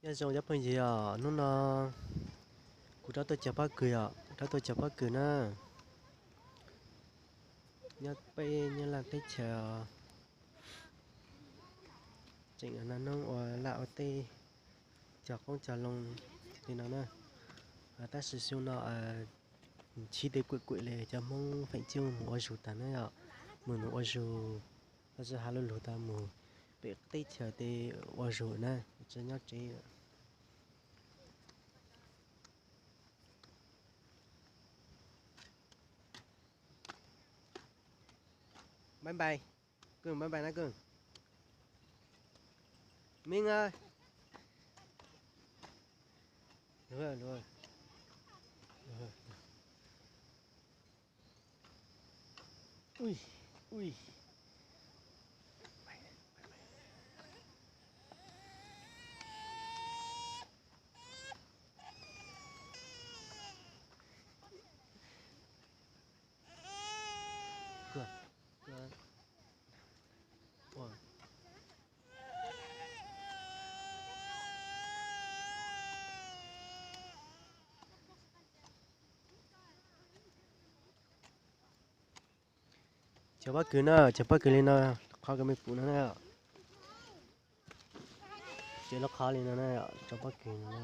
Nyob zoo cov phooj ywg os, hnub no kuv rov tuaj cog pob kws os, rov tuaj cog pob kws na. Nyob peb Nyab Laj teb chaws, tseem nag hnub ua laj ua teb, cog qoob cog loo li no na. Tab sis xyoo no chib tej kuj kuj li cov Hmoob feem coob mus ua zug tag na yom, mus mus ua zug, tab sis has lug lug tas mus pem teb chaws tej ua zug na, tsis nyob tsev. Bye bye. Koj bye bye na koj. Minh ơi. Ui, ui. Cog pob kws na, cog pob kws li no, qhov kws mej pum no na. Ces lub qhov li no na, cog pob kws no na.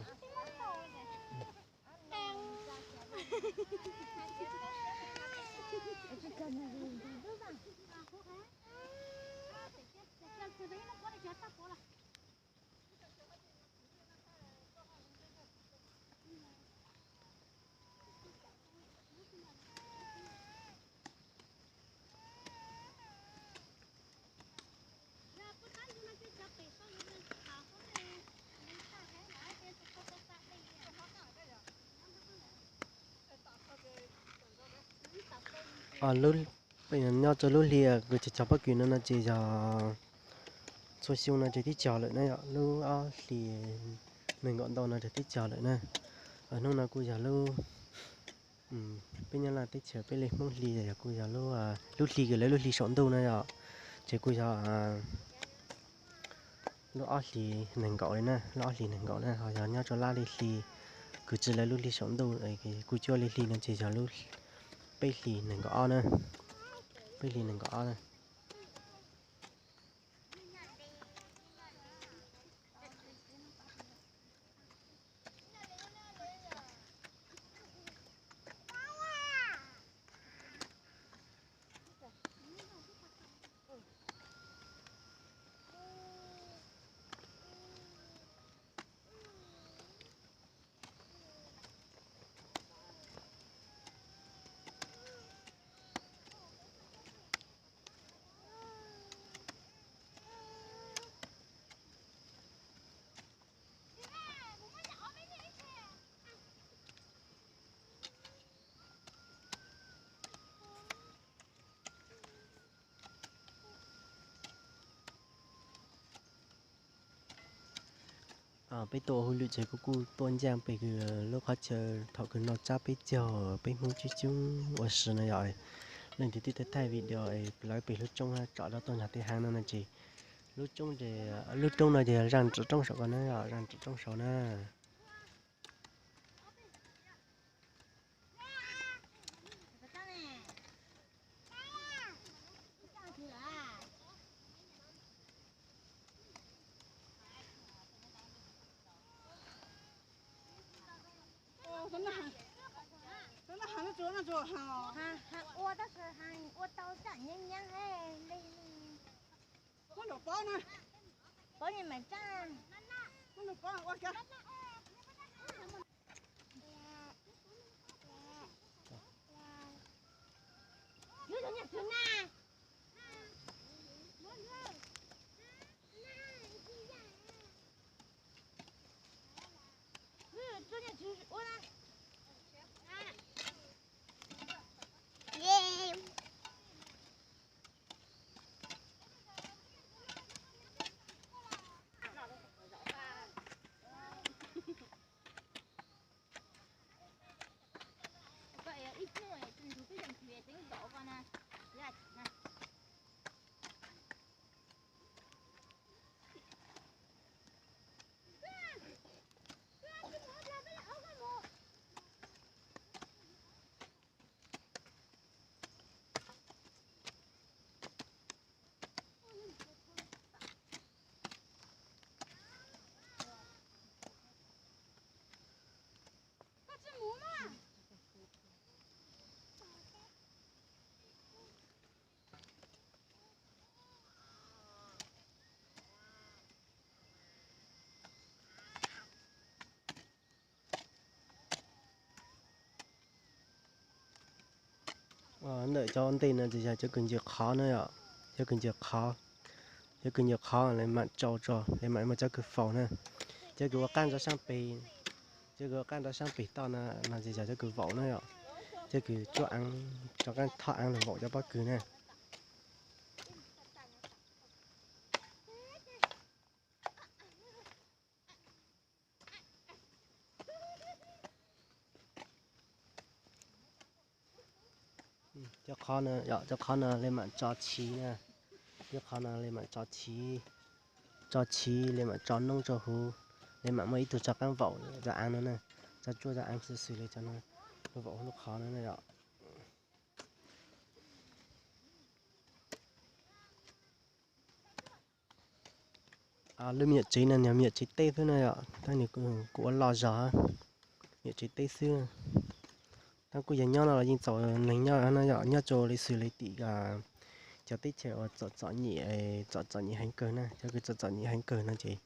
Nyob rau lub hli kws cog pob kws no no ces yog txhua xyoo no ces twb cog lawm na yom, lub ob hlis nees nkaum ntau no ces twb cog lawm na. Hnub no kuj yog lub, peb Nyab Laj teb chaws peb li Hmoob hli yog kuj yog lub hli kws lawv lub hli saum ntuj na yom, ces kuj yog lub ob hlis nees nkaum li na, lub ob hlis nees nkaum na, ho yog nyob rau lab li hli kws tsis lawv lub hli saum ntuj kuj cuaj li hli no ces yog lub peb hlis nees nkaum ob na, peb hlis nees nkaum ob na. Peb tuaj ua hauj lwm ces kuj kuj tuaj ncaj pem lub qhov chaw thaum kws noj tsab peb caug peb Hmoob coob coob ua si no yom. Leej twg twb thaij thaij video lawv pem lub roob tsom rau toj nag tej haav no no ces lub roob, lub roob no ces zaj ntawm roob saum ko na, zaj ntawm roob saud na. Ua tab sis ua tau tsam nyeeb nyeeb li. Pob ni mas tsaj. Ntawm cov ntej no ces yog cov kws ncws qhov na yom, cov kws ncws qhov, cov kws ncws qhov lawv mam tsau tso, lawv mam muaj cov kws faus na. Cov kws ua qaab rau saab peg, cov kws ua qaab rau saab peg toj no, no ces yog cov kws vaum na yom, cov kws tsuab aav, rov qaab thob aav lug vaum cov pob kws na. Cov qhov no, cov qhov no le mam tso chiv na, cov qhov no le mam tso chiv, tso chiv le mam tso noob rau huv, le mam muaj ib tug rov qaab vaum cov aav no na, tso tsuab cov aav xwb xwb le cov no, vaum lub qhov no na yom. Lub me nyuam tsev no yog me nyuam tsev teb xwb na yom, tab sis kuj ua loj zog, me nyuam tsev teb xwb. Tab kuj yog nyob no los yeej txaus neeg nyob na yom, nyob rau le xws le tim cov teb chaws uas txom txom nyem, txom txom nyem heev kawg na, cov kws txom txom nyem heev kawg no ces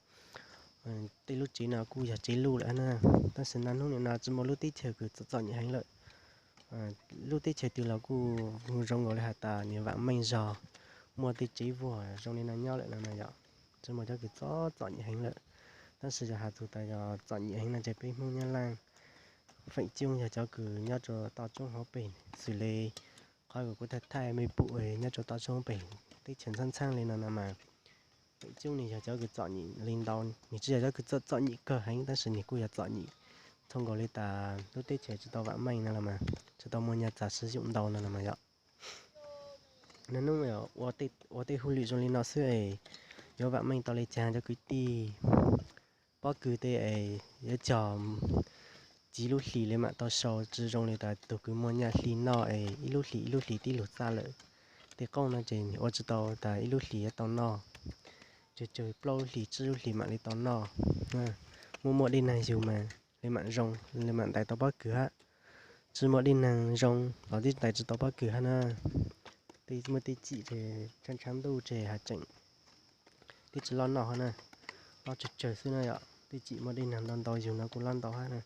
tej lub tsev no kuj yog tsev luj lawm na. Tab sis niaj hnub nim no tsi muaj lub teb chaws kws txom txom nyem heev lawm. Lub teb chaws twg los kuj zoo nkaus li has tas nws vaam meej zog, muaj tej tsev vuag zoo li no nyob lawm no na yom. Tsi muaj cov kws txom txom nyem heev lawm. Tab sis yog has txug tas yog txom nyem heev no ces peb Hmoob Nyab Laaj feem coob yog cov kws nyob rau toj roob hauv peg, xws le qhov kws kuv thaij thaij mej pum nyob rau toj roob hauv peg, teb chaws ntxhab ntxhaab li no no mas feem coob nws yog cov kws txom nyem li ntau, nws tsi yog cov kws txom txom nyem kawg heev tab sis nws kuj yog txom nyem thooj nkaus li tas lub teb chaws tsi tau vaam meej no los mas tsi tau muaj nyaj txag siv yoom ntau no los mas yom. Niaj hnub ua tej hauj lwm zoo li no xwb es yuav vaam meej tau li cas cov kwv tij? Pob kws tej es yuav cog txij lub hlis le mam tau sau, tsi zoo li tas tug kws muaj nyaj hli noj es ib lub hlis ib lub hlis tib lug txaj lawm. Tej qoob no ces ua tsi tau tas ib lub hlis yuav tau noj, tsawg tsawg plaub lub hlis tsib lub hlis mam li tau noj. Muaj muaj dej nag yug mas le mam zoo, le mam ntais tau pob kws hab. Tsi muaj dej nag zoo los tib ntais tsi tau pob kws hab na. Tej muaj tej cim ces tshav ntuj ces has tseem tib tsi loj noj hab na, loj tsawg tsawg xwb na yom. Tej cim muaj dej nag ntau ntau yug no kuj loj ntau hab na.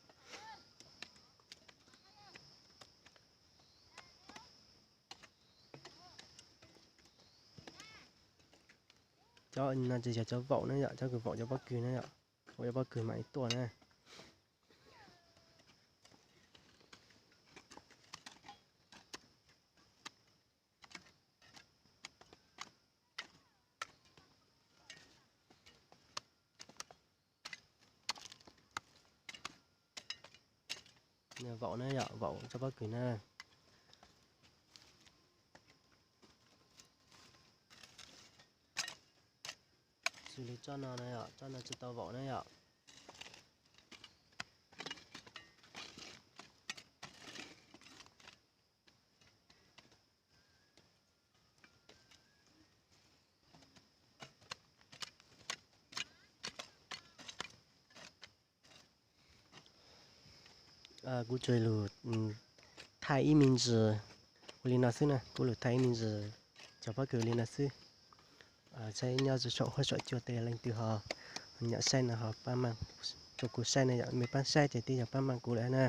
Cov no ces yog cov vaum na yom, cov kws vaum cov pob kws na yom, vaum cov pob kws mam li tuaj na. Vaum na yom, vaum cov pob kws na. Xws li tsob no na yom, tsob no tsi tau vaum na yom. Kuv tsuas lug thaij ib me ntsis ua li no xwb na, kuv lug thaij ib me ntsis cov pob kws li no xwb. Saib nyob saum huab saum cua tej leej twg ho nyiam saib no ho pab maaj rau kuv saib na yom, mej pab saib ces twb yog pab maaj kuv lawm na.